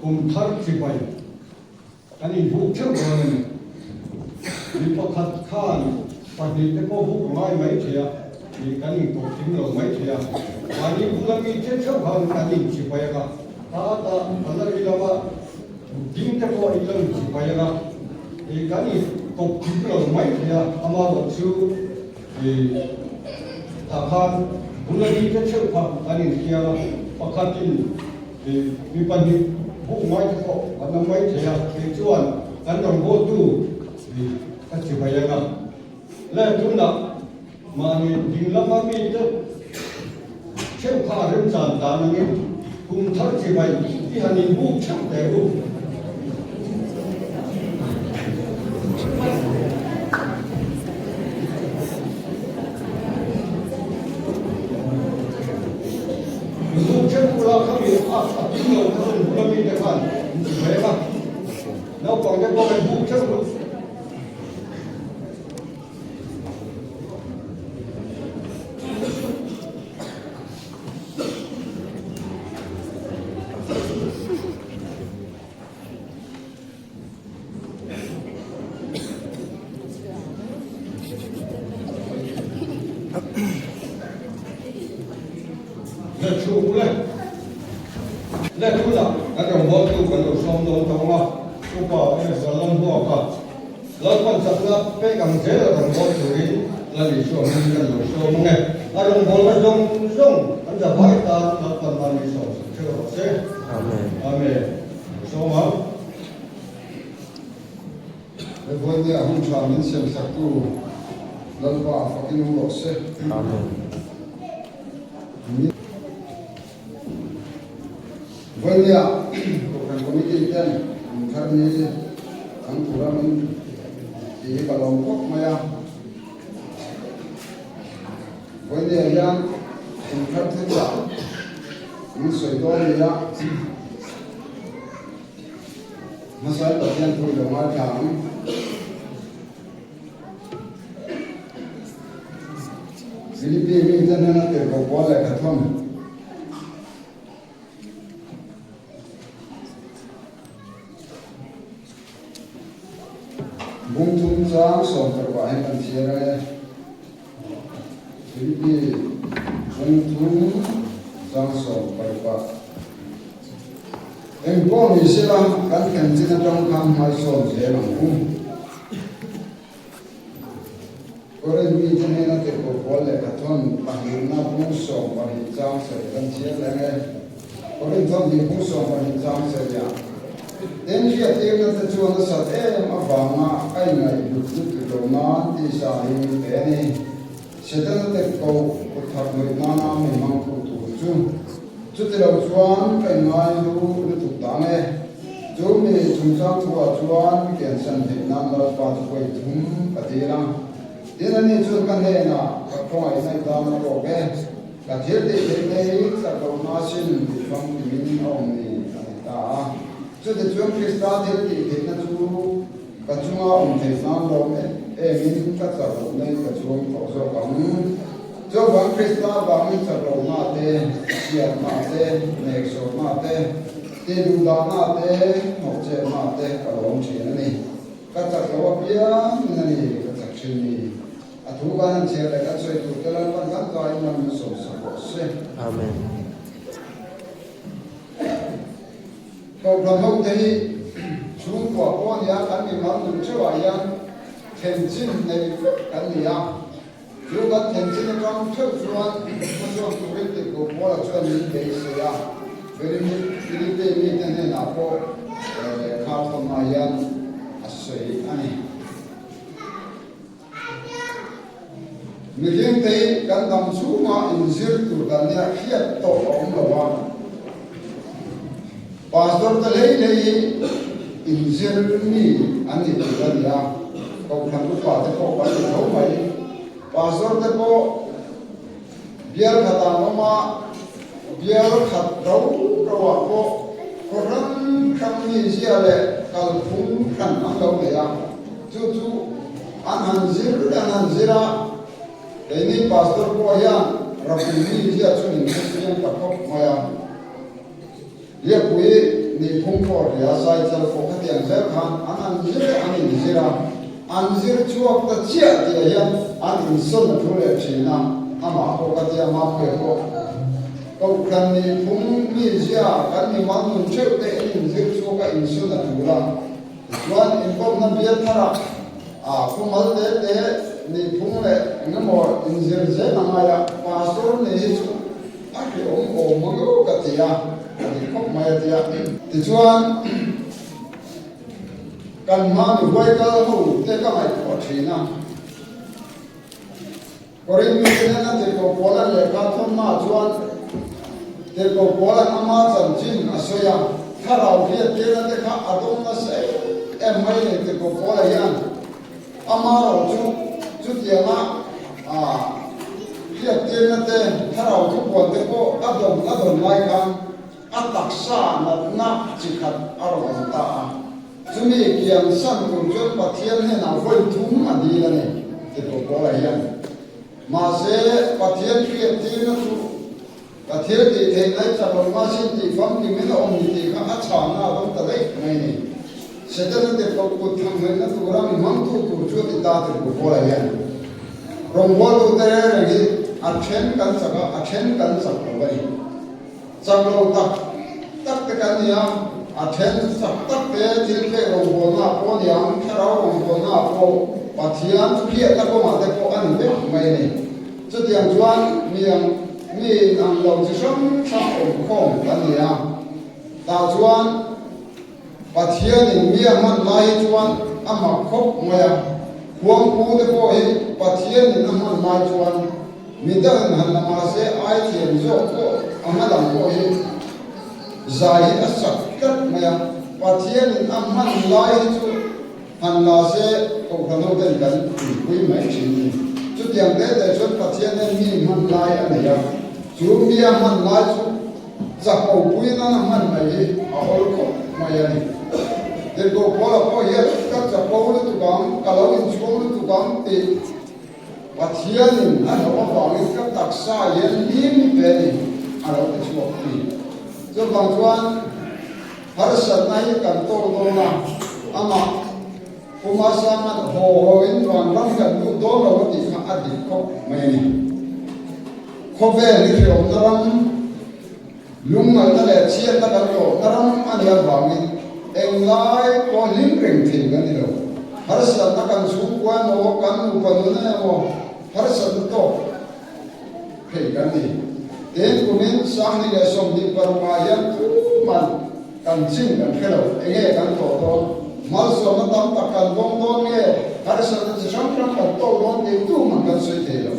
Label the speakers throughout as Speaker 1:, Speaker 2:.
Speaker 1: Kum thar chibai kan inbuk theuh dawn a ni. Mi pakhat khan pahnihte pawh buk a ngai mai thei a, mi kan inkawp kim lo mai thei a. Mahni bula mite theuh khan kan inchibai ang a, ata gallery lama dingte pawh in lo inchibai ang a, kan inkawp kim lo mai thei a, amaherawh chu tah khan bula mite theuh kha kan inhriang a, pakhatin Mi pahnih buk ngaite pawh an awm mai thei a, kei chuan kan rawngbawltu ka ti mai ang a. Le tunah mahni ding lama mite theuh kha a remchan dan angin kum thar chibai i han inbuk theuh teh u. Mizo ṭhenkula kha mi a a kim lo kha chuan bula mite khan an ti mek a, naupangte pawh an buk ṭheuh ru. Le thu le le thu la kan rawngbawltu kan lo sawm dawn tawng a, upa Ezra Lalhmuaka Lalpan chakna pek ang zel a rawngbâwl turin Lal Isua hming kan lo sawm ang e. A rawngbâwlna zawng zawng an za vai tan Lalpan hman i sawm sak theuh rawh se. Amen. Amen. Lo sawm ang.
Speaker 2: He vawinia hun tha min siam saktu Lalpa fakin awm rawh se. Amen. Vawinia Kohhran Committee ten min thar ni chang tura min tih hi ka lawm khawp mai a. Vawinia hian inthar thuchah min sawi dawn ni a, hmasa Pathian thu i lo ngaithla ang. Philippi mite hnena tirhkoh pawl lehkha thawm. Bung thum chang 16 hian kan chhiar ang e. Philippi bung thum chang 16. Eng pawh ni sela kan thlen chin atang khan hmaisawn zel ang u. Korin mite hnena tirhkoh pawl lehkha thawn pahnihna bung 12 chang sawi kan chhiar leng e. Korin 12 bung 12 chang sawiah, Tin hriattirna te chuan a sat em avanga ka ingaih hlut lutuk lo nan tisa hi min pe a ni. Setana tirhkoh kut thar nuih nana min hmang tu tur chu. Chuti lo chuan ka inngai lu lutuk dang e. Chu mi chungchang thuah chuan kiansan theih nan Lalpa chu pawi thum ka dil a. Tin ani chuan ka hnenah ka khawngaihna i tan a tawk e. Ka thil tih theih te hi chak lohna sin tih famkimin a awm ni a ti ta a. Chutichuan Krista thil tih theihna chu ka chunga awm theih nan lawm emin ka chak lohna in ka chuang tawh zawk ang. Chuvang Krista vangin chak lohna te, chhiatna te, neksawrna te, tihduhdahna te, hnawhchetna te ka lawm thin a ni. Ka chak lo apiangin a ni ka chak thin ni. A thu kan han chhiar leh kan sawi tur te Lalpan kan tlaiin man min sawmsak rawh se.
Speaker 3: Amen.
Speaker 2: Kohhran ho te hi chhungkua pawh a nia, kan mimal nun theuhah hian thlen chin nei vek kan ni a. Chu kan thlen chin atang theuh chuan hmasawn turin tirhkoh Paula chuan min beisei a, Philippe mite hnenah pawh lehkha thawnah hian a sawi a ni. Mihring te hi kan dam chhunga inzir tur kan nia hriat tawh a awm lo a, Pastor te hlei hlei hi inzir mi an ni tur a ni a, Kohhran upa te pawh kan ni tho mai. Pastor te pawh bial khat ah an awm a, bial khat ro ro ah pawh khaw hrang hrang mi zia leh kalphung hran an lo nei a, chu chu an han zir an han zir a, keini Pastor pawh hian Rabbi mi zia chu min hre chiang ta khawp mai a. Liapui nihphung pawh a hria, Saichal pawh khatiang zel khan an an zir e, an inzir a, an zir chhuak ta chiah tih ah hian an insawn a thu leh thin a, amah pawh ka tia Mappuia pawh Kohhran nihphung mizia kan mimal nun theuh te in inzir chhuak a insawn a tul a, tichuan inkawmna bial tharah a khumal te te nihphung leh engemaw inzir zel a ngai a, Pastor nih hi chu a hrehawm awm mang emaw ka ti a, a dik khawp mai a ti a. Tichuan kan hma mi huai kal ho te ka ngaihtuah thin a. Korinth mite hnena tirhkoh Paula'n lehkha thawn hmaah chuan tirhkoh Paula'n ama chanchin a sawi a, thlarau hriattirna te kha a dawng nasa em em mai a ni. Tirhkoh Paula hian ama ro chu chutianga hriattirna te, thlarau thupuan te pawh a dawn a dawn lai khan a taksa natna chi khat a rawn awm ta a. Chumi kiansan tur chuan Pathian hnenah vawi thum a dil a ni, ti tawh Paula hian. Mahse, Pathian hriattirna chu ka thil tih theih nai chak lo mahse tih famkim in a awm ni tih kha a chhahna a dawng ta daih mai a ni. Setana te pawh kut tham ngaihna tura mi hmangtu tur chu a ti ta ti tawh Paula hian. Rawngbawltute reng reng hi a then kan chak a, a then kan chak lo a ni. Chak lo tak tak te kan ni a, a then chu chak tak te thil pek rawngbawlna ah pawh a ni ang, thlarau rawngbawlna ah pawh Pathian chu hriatna kawngah te pawh a ni vek mai a ni. Chutiang chuan mi ang mi in ang lo chi hrang hrang awm khawm kan ni a, tah chuan Pathianin mi a hman lai hi chuan a mak khawp mai a, khuangpu te pawh hi Pathianin a hman lai chuan mi dangin han la mahse ai thiam zawk pawh a hma dang pawh hi zai hi a sak tlat mai a, Pathianin a hman lai hi chu han la se Kohhran ho ten kan tuipui mai thin a ni. Chutiang te te chuan Pathian hian mi hman lai a nei a, chu mi a hman lai chu Chapo pui nana hman mai hi a awl khawp mai a ni. Tirhkoh Paula pawh hian ka chapo lutuk ang, ka lo inchhuang lutuk ang tih Pathianin a hlauh avangin ka taksa hian hlim i pe ni a lo ti chhuak a ni. Chuvang chuan harsatna hi kan tawk dawn a, amah Puma Sanga'n haw hawin vanram kan lut dawn lo a tih kha a dik khawp mai a ni. Khawvel hi hreawmna ram, lungngaihna leh chhiatna kan tawhna ram a nih avangin englai pawh hlim reng thei kan ni lo. Harsatna kan chhungkua emaw, kan nupa nuna emaw harsatna tawk thei kan ni. Tin, kumin 2026 hian tuman kan chin kan hre lo, enge kan tawh dawn? Malsawmna tam tak kan dawng dawn nge harsatna chi hrang hrang kan tawk dawn tih tuman kan sawi thei lo.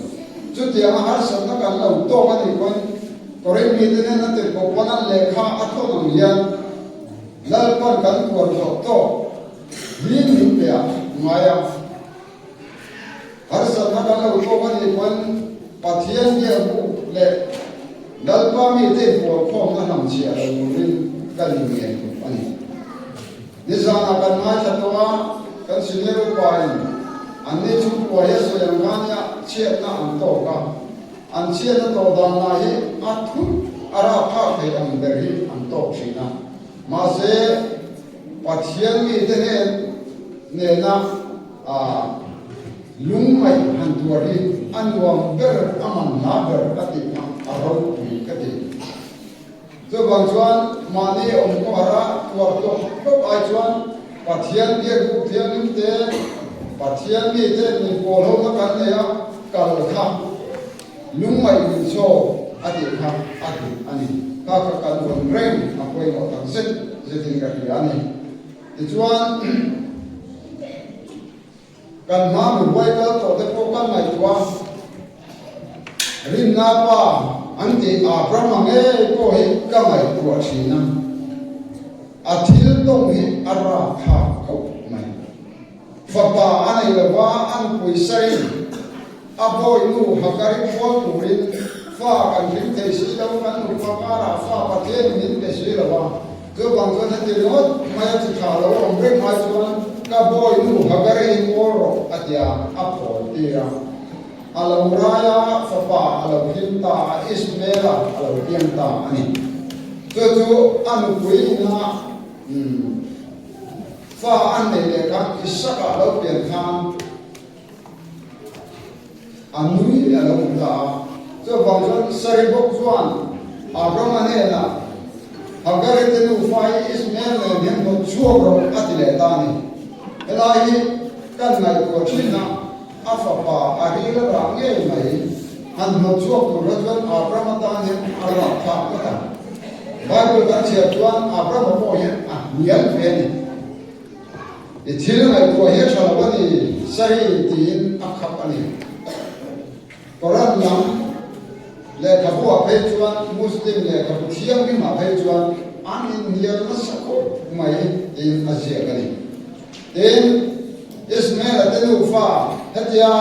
Speaker 2: Chutianga harsatna kan lo tawk a nih pawn Korinth mite hnena tirhkoh pawn an lehkha a thawn ang hian Lalpan kan tuar zawh tawk hlim min pe a ngai a. Harsatna kan lo tawk a nih pawn Pathian biakbuk leh Lalpa mite inpawlkhawmna hnamchhiah lo turin kan inngen khawp a ni. Nizanah kan ngaithla tawh a, kan senior upain anni chu puai a sawi ang khan nia chhiatna an tawk a, an chhiatna tawh dan lah hi a thut a rapthlak thei ang ber hi an tawk thin a. Mahse, Pathian mite hnen nena lungngaih han tuar hi a nuam ber, a manhla ber a tih kha a ropui ka ti. Chuvang chuan mahni awm khawhar a tuar tawk tawk ai chuan Pathian biakbuk thianghlim te, Pathian mite min pawl ho na kan nei a, kal kha lungngaih min chaw a tih kha a dik a ni. Kha kha kan vawn reng a pawimawh tak zet zetin ka hria a ni. Tichuan Kan hma mi huai kal tawh te pawh kan ngaihtuah a, Rinna pa an tih Abrahama ngei pawh hi ka ngaihtuah thin a, a thil tawng hi a rapthlak khawp mai. Fapa a nei lova a nupui Sarin a bawihnu Hagari khual turin fa kan hlim thei si lo, kan nupa karah fa Pathianin min pe si lo a, Chuvang chuan heti ringawt mai a chi tha lo awm reng ai chuan ka bawi nu Hagari hi kawl rawh a ti a, a phawl tir a. A lo rai a, fapa a lo hlim ta a, Ismaela a lo piang ta a ni. Chu chu a nupui ina. Umm. Fa an neih leh khan Isaka a lo pian khan a nui a lo hmu ta a. Chuvang chuan Sari bawk chuan Abrahama hnenah, Hagari te nufa hi Ismael nen hian hnawt chhuak rawh a ti leh ta a ni. Helai hi kan ngaihtuah thin a, a fapa a ril a rah ngei mai. Han hnawt chhuak tur kha chuan Abrahama tan hian a rahthlak ngawt ang. Bible kan chhiar chuan Abrahama pawh hian a hnial ve a ni. I thil ngaihtuah hi a tha lo a ni, Sari tiin a khap a ni. Koran lam lehkhabu ah phei chuan Muslim lehkhabu thianghlim ah phei chuan an inhnial nasa khawp mai tiin a ziak a ni. Tin, Ismael-a te nufa hetia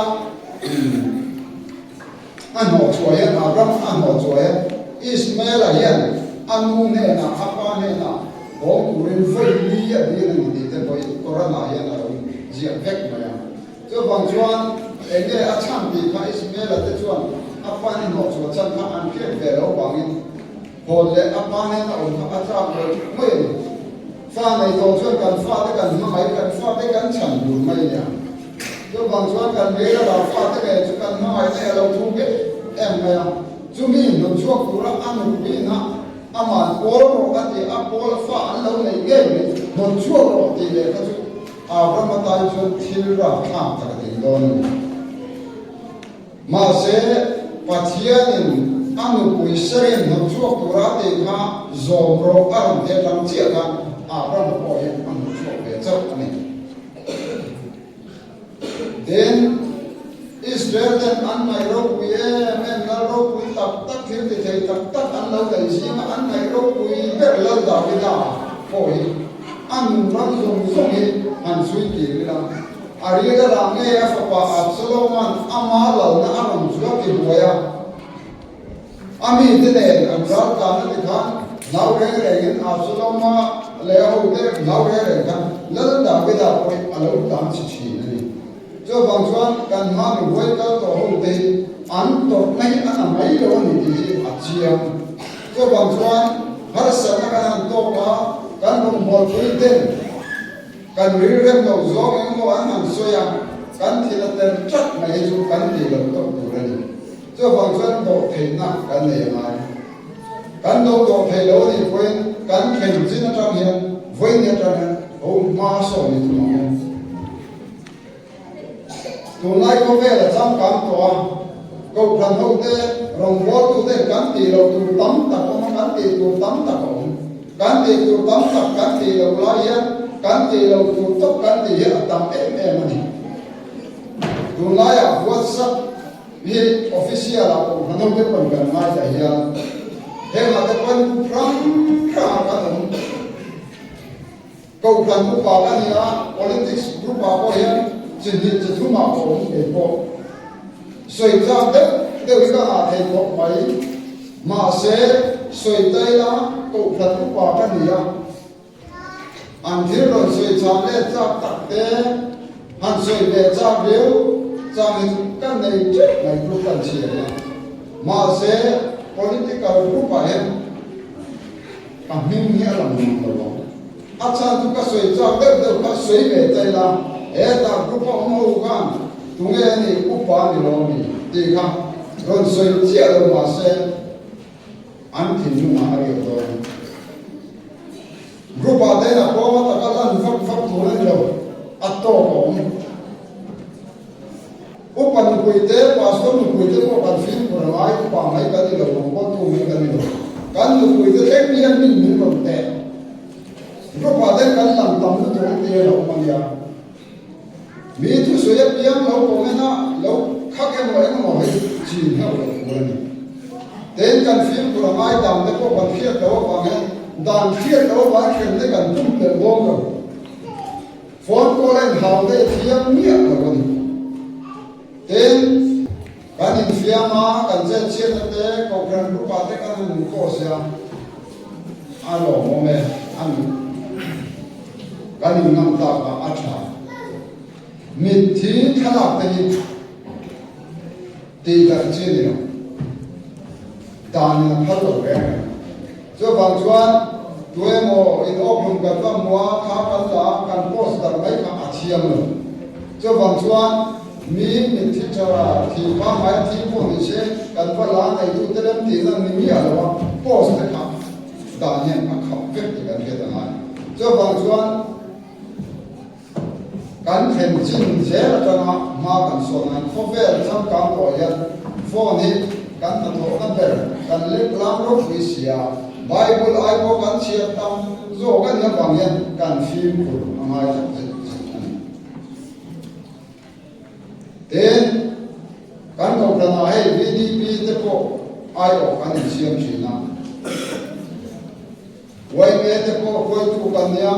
Speaker 2: a hnawh chhuah hian, Abraham a hnawh chhuah hian Ismael-a hian a nu hnenah, a pa hnenah haw turin vawi li a dil a ni tih te pawhin Koran-ah hian a lo ziak vek mai a. Chuvang chuan eng nge a chhan tih kha Ismael-a te chuan a pa ni hnawh chhuah chhan kha an hriat ve lo vangin hawn leh a pa nen a awm kha a chak lo mai a ni. Fa nei tawh chuan kan fate kan hmangaih, kan fate kan chhan bur mai a nia. Chuvang chuan kan rel a ral fate ngei chu kan hmangaih nei a lo thu em em mai a. Chumi hnawh chhuak tura a nupuiin a aman pawl rawh a ti a, pawl fa an lo nei ngei mai hnawh chhuak rawh tih leh kha chu Abraham atan chuan thil rapthlak tak a tling dawn a ni. Mahse, Pathianin a nupui Sarin hnawt chhuak tura a tih kha zawm rawh a rawn ti atang chiah khan Abraham pawh hian a hnawt chhuak ve chauh a ni. Tin, Israel ten an ngaih ropui em em, lal ropui tak tak, thil ti thei tak tak an lo neih zinga an ngaih ropui ber Lal Davida pawh hi a nun ram zawng zawng hi han chhui tir ila. A ril a rah ngei a fapa Absaloma'n ama lalna a rawn chu a ti buai a. A mite nen an ral tlan a ti khan hlau reng rengin Absaloma leh a hote hlau reng reng khan Lal Davida pawh hi a lo tlan chhe thin a ni. Chuvang chuan kan hma mi huai kal tawh hote hi an tawrhna hi a na mai lo a ni tih hi a chiang. Chuvang chuan harsatna kan han tawk a, kan rawngbawlpui ten Kan rilrem lo zawng engmaw an han sawi a, kan thil a tel tlat mai hi chu kan tih loh tawp tur a ni. Chuvang chuan dawh theihna kan nei a ngai. Kan lo dawh theih lo a nih pawhin kan thlen chin atang hian vawiin atang hian ho hma sawn i tum ang u. Tunlai khawvel a changkang tawh a, Kohhran hote, rawngbawltuten kan tih loh tur tam tak awm a, kan tih tur tam tak a awm. Kan tih tur tam tak kan tih loh lai hian kan tih loh tur tawp kan tih hi a tam em em a ni. Tunlaiah WhatsApp hi official-ah Kohhran hote pawn kan ngaithla hian hengah te pawn hrang hrangah kan awm. Kohhran upa ka ni a, politics group ah pawh hian chi hnih chi thum ah ka awm kei pawh. Sawi chak deuh deuh hi ka ngah thei khawp mai. Mahse, sawi ta ila Kohhran upa ka ni a, an thil rawn sawi chah let chak tak te han sawi ve chak viau chang hi chu ka nei teuh mai group kan chhiar a. Mahse, political group ah hian Ka hming hi a lang nuam lo ang. A chhan chu ka sawi chak deuh deuh kha sawi ve ta ila, hetah group a awm ho khan tunge a nih upa ni lo ami tih kha rawn sawi chiah lo mahse an thinlungah a riak dawn. Group ah te hian a pawng a taka lan vak vak tur a ni lo, a tawk a awm. Upa nupui te, pastor nupui te pawh kan fimkhur a ngai, upa mai kan ni lo, rawngbawltu mai kan ni lo. Kan nupui te thleng hian min min rawn teh. Group-ah te kan lang tam lutuk ang tih a lo awm a nia. Mi thusawi apiang lo comment a, lo khak emaw engemaw hi chin heuh loh tur a ni. Tin, kan fimkhur a ngai dan te pawh kan hriat loh avang hian dan hriat loh avang hian hremna kan pumpelh dawn lo. Phone call a inhau te thiam miah lo a ni. Tin, kan infiam a, kan chet chhiatna te, Kohhran group ah te kan han inkhawh sia, a lawmawm e, a ni. Kan inngam tak a, a tha. Mitthi thlalak te hi tih darh chi a ni lo. Dan in a phal lo reng reng. Chuvang chuan tuemaw. in awkhlum kan va hmu a, thla kan la a, kan post darh mai kha a thiam lo. Chuvang chuan mi mitthi tha thi pangngai a thi pawh ni se kan va la neitute rem tihna ni miah lo a, post te kha dan hian a khap vek tih kan hriat a ngai. Chuvang chuan kan thlen chin zel atanga hma kan sawn ang. Khawvel changkang pawh hian phone hi kan hnathawhna ber kan lek lang ropui si a, Bible ai pawh kan chhiar tam zawk a nih avang hian kan fimkhur a ngai tak zet zet a ni. Tin, kan kohhranah hei VDP te pawh aiawh kan insiam thin a. Yma te pawh hruaitu kan nia,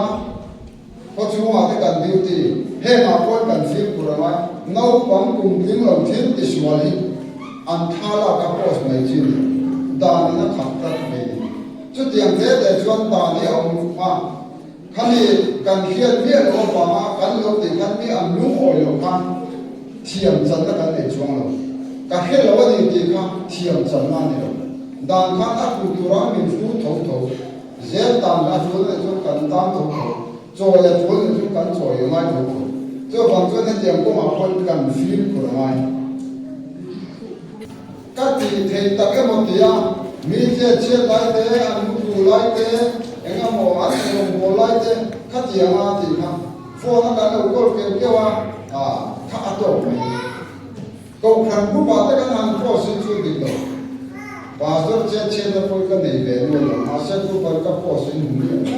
Speaker 2: khaw chhungah te kan duty, hengah pawh kan fimkhur a ngai, naupang kum tling lo thil tisual hi an thla lak a post mai chi ni, dan in a khap tlat mai ni. Chutiang te te chuan dan hi a awm a, khami kan hriat miah loh avanga kan lo tih khan mi an lungawi loh khan thiam channa kan nei chuang lo. Ka hre lo a ni tih kha thiam channa a ni lo. Dan khan a hmu tura min hru tho tho, zel tan a tul leh chu kan tan tho tho, chawi a tul leh chu kan chawi a ngai tho tho. Chuvang chuan hetiang kawngah pawhin kan fimkhur a ngai. Ka tih theih tak emaw tia mi chet chhiat lai te, an mutlu lai te, eng emaw an rawngbâwl lai te khatianga a tih kha phone a kan lo call keuh keuh a, kha a tawk mai. Kohhran group-ah te kan han post hi chu dik lo. Pastor chet chhiatna pawh ka nei ve nual lo, mahse group-ah ka post in hmu miah lo.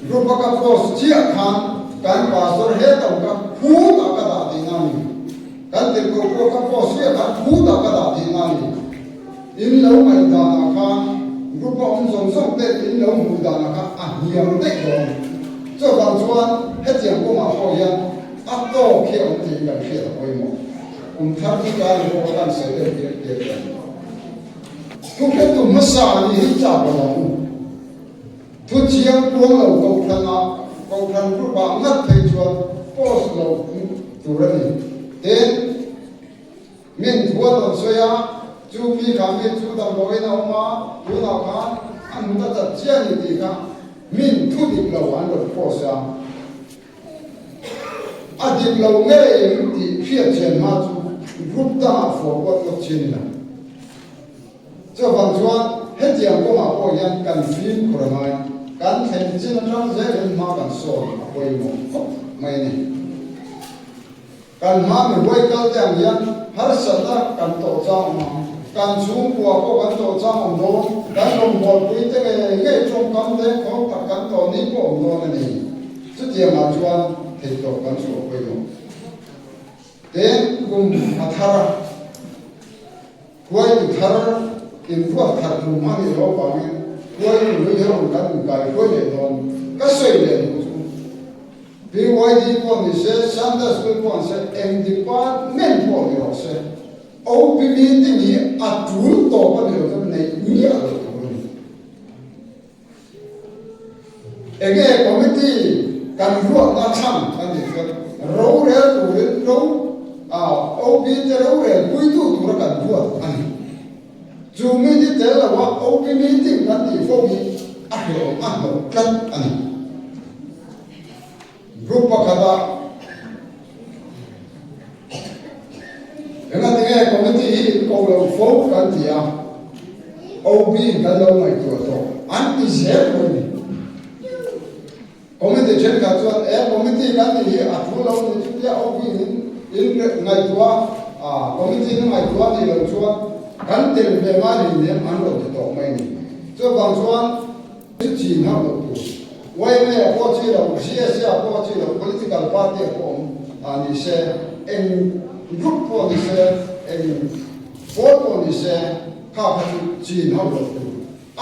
Speaker 2: Group-a ka post chiah khan kan pastor hetawm ka phutah ka dah tihna a ni. Kan tirhkoh pawh ka post chiah khan phutah ka dah tihna a ni. In lo ngaihdanah khan group-a awm zawng zawng te in lo hmuh danah khan a hniam daih dawn. Chuvang chuan hetiang kawngah pawh hian A tawk hi a awm tih kan hriat a pawimawh. Kum thar chu tlai ni pawh kan sawi deuh diak diak reng. Thuhretu hmasa nih hi chak lo ang u. Thu chiang kuang lo kohhranah kohhran group ah ngat phei chuan post lo tur a ni. Tin, min thu a rawn sawi a, chu mi kha mi chu damdawiin a awm a, tunah khan a hnut a chat chiah a ni tih kha min thu dik lo an rawn post a. A dik lo ngei em tih hriat chian hma chu group dangah forward ngawt chin ila. Chuvang chuan hetiang kawngah pawh hian kan fimkhur a ngai, kan thlen chin atang zelin hma kan sawn a pawimawh khawp mai a ni. Kan hma mi huai kal te ang hian harsatna kan tawh chang awm ang. Kan chhungkua pawh kan tawh chang awm dawn, kan rawngbawlpui te ngei ngei tawngkam te khawng tak kan tawh ni pawh awm dawn a ni. Chutiangah chuan theihtawp kan chhuah pawimawh. Tin, kum a thar a, huaitu thar inruat khat tum a nih loh avangin huaitu hlui ho kan inkaihruai leh dawn. Ka sawi leh duh chu. BYD pawh ni se, Sunday School pawh ni se, eng department pawh ni rawh se, OP meeting hi a tul tawp a ni lo chuan neih miah lo tur a ni. Enge committee kan ruatna chhan a nih chuan rorel turin ro OP te rorel puitu tura kan ruat a ni. Chu mi ni tel loa OP meeting kan tih fo hi a hlawm a hnawh tlat a ni. Group pakhatah engati nge committee hi in ko lo fo kan ti a, OP in kan lo ngaihtuah tawh an ti zel mai ni. Committee thenkhat chuan he committee kan nih hi a thu lo ni chutia OP in in ngaihtuah a, committee in ngaihtuah nih loh chuan kan tel ve ngai hlei nem an rawn ti tawh mai ni. Chuvang chuan chu chin hauh loh tur YMA ah pawh chi loh, GSA ah pawh chi loh, political party ah pawh awm a ni se, eng group pawh ni se, eng pawl pawh ni se kha kha chu chin hauh loh tur.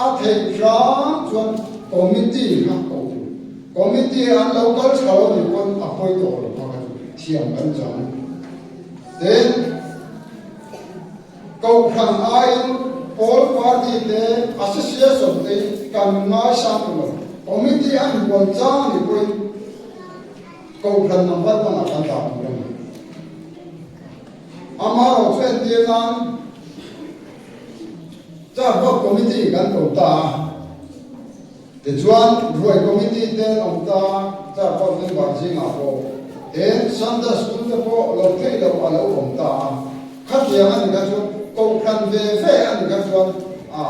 Speaker 2: A theih hrang chuan committee kha ko tur. Committee an lo kal tha lo nih pawn a pawi tawh lo kha kha chu thiam kan chang. Tin, Kohhran aiin pawl party te association te hi kan ngaisang tur lo. Committee an huan chang a nih pawhin Kohhran number one ah kan dah tur a ni. Amaherawhchu entir nan Char Board Committee kan ko ta a, Tichuan, ruai committee te an awm ta, char pawh member zingah pawh tin Sunday school te pawh lo theih loh a lo awm ta a, khatiang a ni kha chuan kohhran ve ve a ni kha chuan a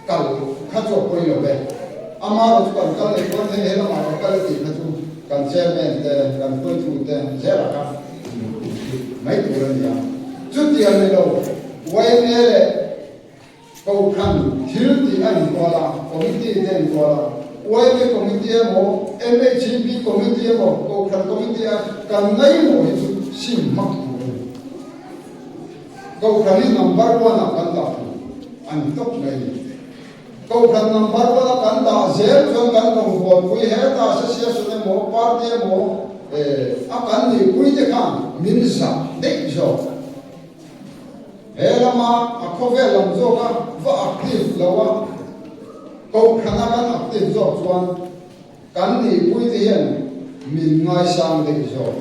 Speaker 2: kal kha chu a pawi lo ve. Amaherawhchu kan kal leh chuan hei he lamah ka kal e tih kha chu kan chairman te, kan hruaitu te zela kha inhrilh mai tur a ni a. Chutiang ni lo yma leh Kohhran thil tih a inkual a, committee te a inkual a, YMA committee emaw, MHEP committee emaw, Kohhran committee a kan ngaimawh hi chu sim hmak tur a ni. Kohhran hi number one ah kan dah tur a ni tawp mai a ni. Kohhran number one a kan dah zel chuan kan rawngbawlpui hetah association emaw, party emaw a kan nihpui te khan min zah daih zawk. He lama a khawvel lam zawka va active lo a, kohhrana kan active zawk chuan kan nihpuite hian min ngaisang daih zawk.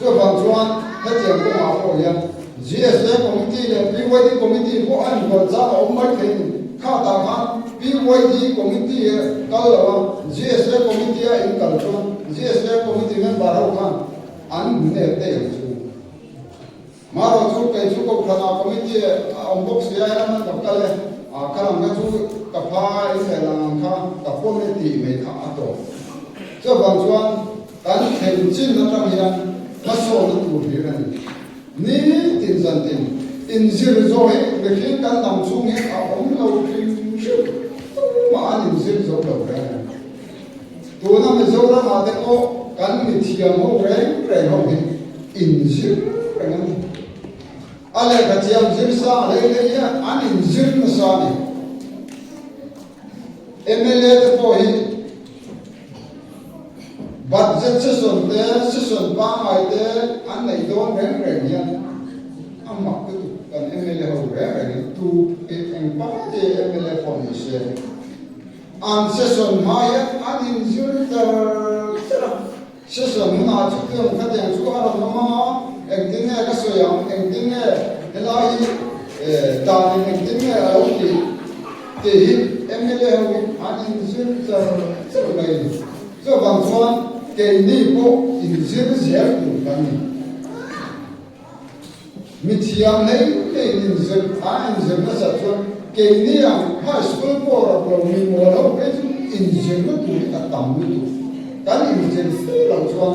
Speaker 2: Chuvang chuan hetiang kawngah pawh hian GSA Committee leh PYD Committee pawh a inbual chang a awm mai thei a ni. Khatah khan PYD Committee a kal lo a, GSA Committee a inkal chuan GSA Committee member ho khan an hmu nep daih ang chu. Marawh chu kei chu Kohhranah committee a awm bawk si a, helam an ka kal e, a kal ang kha chu ka pha in leh lang ang kha ka pawm e tih mai kha a tawp. Chuvang chuan kan thlen chin atang hian hmasawnna tur hlir a ni. Nitin zantin inzir zawh hi mihring kan dam chhung hian a awm lo hrim hrim, tumah an inzir zo lo reng a ni. Tuna Mizoramah te pawh kan mithiam ho reng reng ho hi inzir reng a ni. A lehkha thiam zir sang hlei hlei hian an inzir nasa a ni. Mla te pawh hi budget session te, session pangngai te an neih dawn reng reng hian a mak lutuk kan mla ho reng reng hi tu eng party mla pawh ni se. An session hma hian an inzir cher cher a, session hunah chutiang khatiang chu a rawn awm ang a, engtin nge ka sawi ang, engtin nge helai hi danin engtin nge a lo tih tih hi mla ho hi an inzir cher cher mai a ni. Chuvang chuan keini pawh inzir zel tur kan ni. Mithiam hlei hleiin inzir a inzir nasat chuan keini ang high school pawh rawk lo mi mawl ho phei chu inzirna tur hi a tam lutuk. Kan inzir fe loh chuan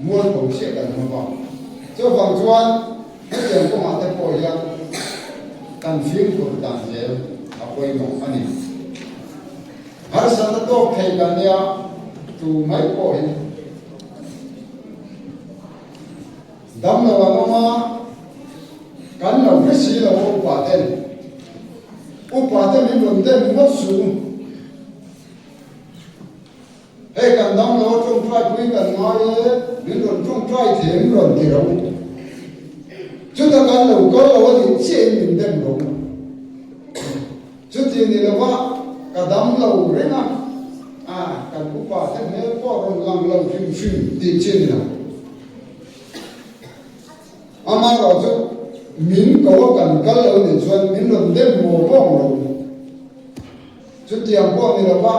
Speaker 2: mualpho chiah kan hma vang. Chuvang chuan hetiang kawngah te pawh hian kan fimkhur dan zel a pawimawh a ni. Harsatna tawk thei kan nia tu mai pawh hi. Dam lo an awm a, kan lo hre si lo a upa ten. Upa te min rawn dem ngawt su. Hei kan dam lo a tawngtai pui kan ngai e, min rawn tawngtai thei min rawn ti ro. Chuta kan lo kal lo a nih chiahin min dem ro. Chuti ni lova ka dam lo reng a, a kan upa te hmel pawh rawn lang lo hrim hrim tih chi ni lo. Amaherawh chu min ko a kan kal lo nih chuan min rawn dem maw vawng lo. Chutiang pawh ni lova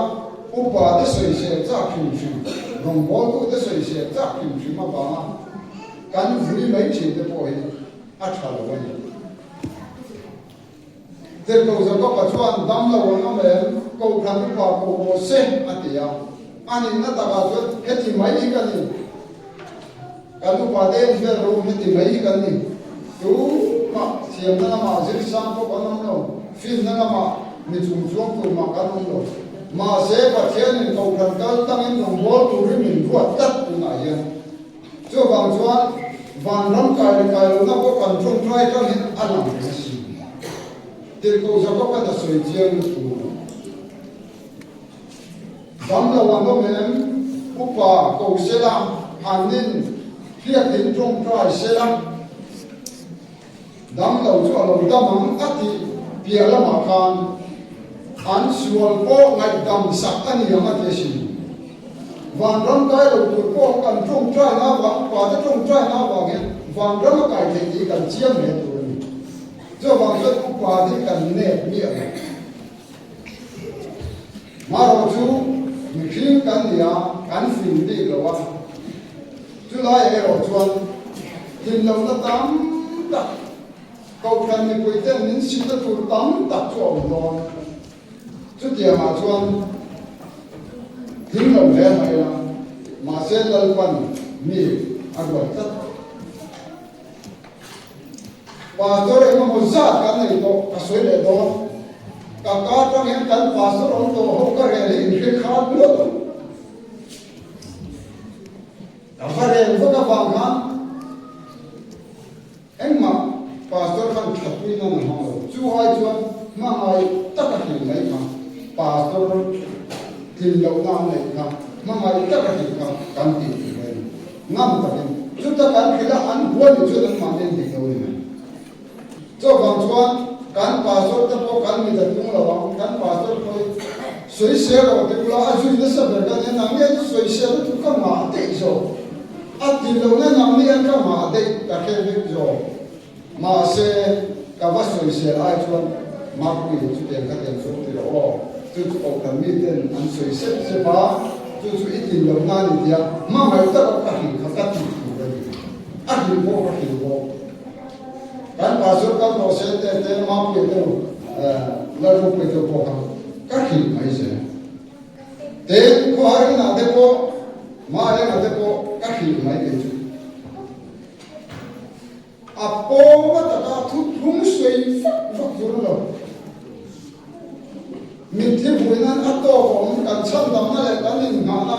Speaker 2: upa te sawisel chak hrim hrim, rawngbawltu te sawisel chak hrim hrim avanga kan vui mai thin te pawh hi a tha lo a ni. Tirhkoh Jakoba chuan dam lo an awm em? Kohhran upa ko rawh se a ti a. A nihna takah chuan heti mai hi ka ni. Kan upa te en vel rawh u, heti mai hi kan ni. Tumah thiamna lamah zir sang pawh kan awm lo, finna lamah mi chung chuang tur mah kan awm lo. Mahse, Pathianin kohhran kal tlangin rawngbâwl turin min ruat tlat tunah hian. Chuvang chuan vanram kai leh kai lohna pawh kan tawngtai tang hian a lang reng a si. Tirhkoh Jakob a sawi chiang lutuk. Dam lo an awm em? Upa ko sela, an in hriatin tawngtai sela. Dam lo chu a lo dam ang a tih piah lamah khan an sual pawh ngaihdam sak a ni ang a ti a sin. Vanram kai lo tur pawh kan tawngtaina avang, upate tawngtaina avang hian vanram a kai theih tih kan chiang hle tur a ni. Chuvang chuan upate hi kan nep miah lo. kan ni a, kan fing bik lo a. Chulaiah erawh chuan tlinlohna tam tak, kohhran mipuiten min sitna tur tam tak chu a awm dawn. Chutiangah chuan tling lo hle mai la, mahse Lalpan mi a ruat tlat. Pastor engemaw zat kan nei tawh ka sawi leh dawn. Ka ka atang hian kan pastor awm tawh ho ka rel hi inhre khan luat ang. Ka va rel vak avang khan engmah pastor khan thatpui nan a hmang lo. Chu ai chuan hmangaih taka hlil mai kha pastor tlin lohna an neih kha hmangaih taka hlil kha kan tih tur a ni. Ngam takin chuta kan hrilh a, an hual ni chuan anmahni an dik lo ni mai. Chuvang chuan kan pastor te pawh kan mit a tung lo ang, kan pastor pawh hi sawisel rawh ti ula a zui nasa ber ka nia, nangni an sawisel na chu ka ngah daih zawk, a ti lo na nangni an ka ngah daih ka hre vek zawk, mahse ka va sawisel ai chuan Marpui chutiang kha tiang zawk ti rawh aw, chu chu kohhran miten an sawi sep sep a, chu chu i tin lo na ni tia hmangaih taka ka hrilh kha ka tih tur a ni, a hrilh pawh ka hrilh bawk. Kan pastor kal tawh se te te Mapuia te u Lalropuia te pawh kha ka hrilh mai zel. Tin khawhar inah te pawh Marenga te pawh ka hrilh mai kei chu. A pawng a taka thuthlung sawi vak vak tur a lo. Mitthi vui nan a tawk a awm, kan chhandamna leh kan inngahna,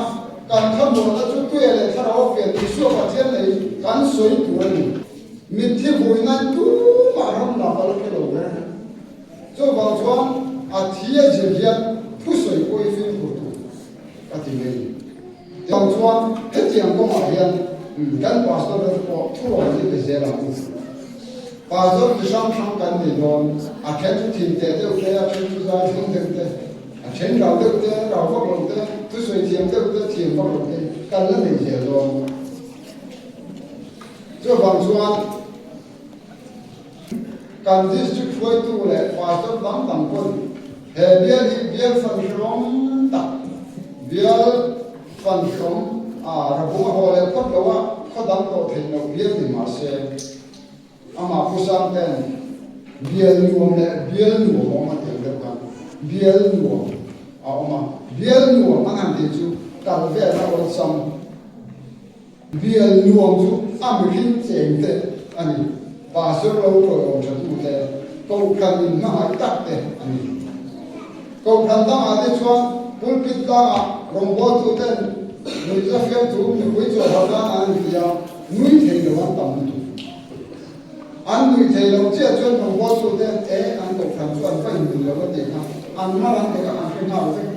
Speaker 2: kan thlamuanna chu tuia leh thlarau pian Isua Pathian nei kan sawi tur a ni. Mitthi vui nan tumah ram lak a la hre lo ber. Chuvang chuan a thi a zir hian thusawi pawh i fimkhur tur ka ti mai a ni. Tiang chuan hetiang kawngah hian kan pastor te pawh thurawn hi pe zel ang u. Pastor chi hrang hrang kan nei dawn, a then chu thin teh deuh te, a then chu zai thlung deuh te, a then rau deuh te, rau vak lo te, thusawi thiam deuh te, thiam vak lo te kan la nei zel dawn. Chuvang chuan kan district hruaitu leh pastor dang dang pawn he bial hi bial fan hreawm tak, bial fan hreawm a rabung a haw leh phawt lo a, khaw dang tawh theih loh bial ni mah se, amah Pu Sangte'n bial nuam leh bial nuam a awm a tih ang deuh khan bial nuam a awm a, bial nuam an han tih chu kal vel a awlsam. Bial nuam chu a mihring cheng te a ni. Pastor lo tawiawm tha tu te, kohhran in hmangaih tak te a ni. Kohhran dangah te chuan pulpit tlangah rawngbawltu ten nuihza fiamthu mipui chawlhar nan an inti a, nui thei lo an tam lutuk. An nui thei lo chiah chuan rawngbawltu ten e an kohhran chu an va inmil lo a tih kha an mar an tek a, an hre nghal vek.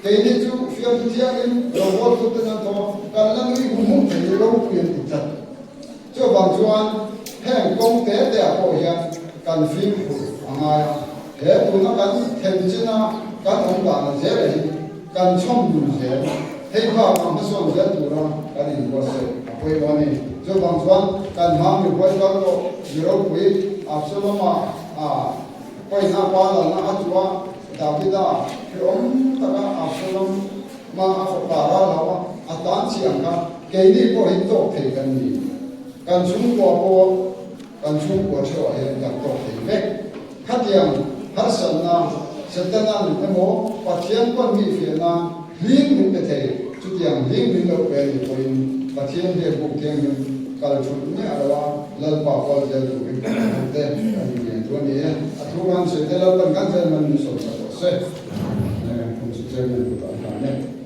Speaker 2: Keini chu fiamthu thiangin rawngbawltute nan thaw kan la nui hum hum thei hi ropui an ti tlat. Chuvang chuan heng kawng te te ah pawh hian kan fimkhur a ngai a, he tuna kan then china kan awm dan a zel hi kan chhawm dun zel. Hei bakah hmasawn zel tura kan inbuatsaih a pawimawh a ni. Chuvang chuan kan hma mi huai kal tawh mi ropui Absalom-a a pawina pa lalna a chu a, Davida hrehawm taka Absalom hma a fapa ral lo a, a tan chiang kha keini pawh hi tawk thei kan ni. Kan chhungkua pawh kan chhungkua theuhah hian kan tawk thei vek. Khatiang harsatna Setana'n emaw Pathian pawn mi fiah nan hling min pe thei, chutiang hling min lo pe a nih pawhin Pathian biak buk thianghlim kal thulh miah lo a Lalpa kual zel turin kan hmu te kan inngeng chu a ni e. A thu kan sawi te Lalpan kan zel man min sawmsak rawh se. Phung chu Chairman kutah an hlan e.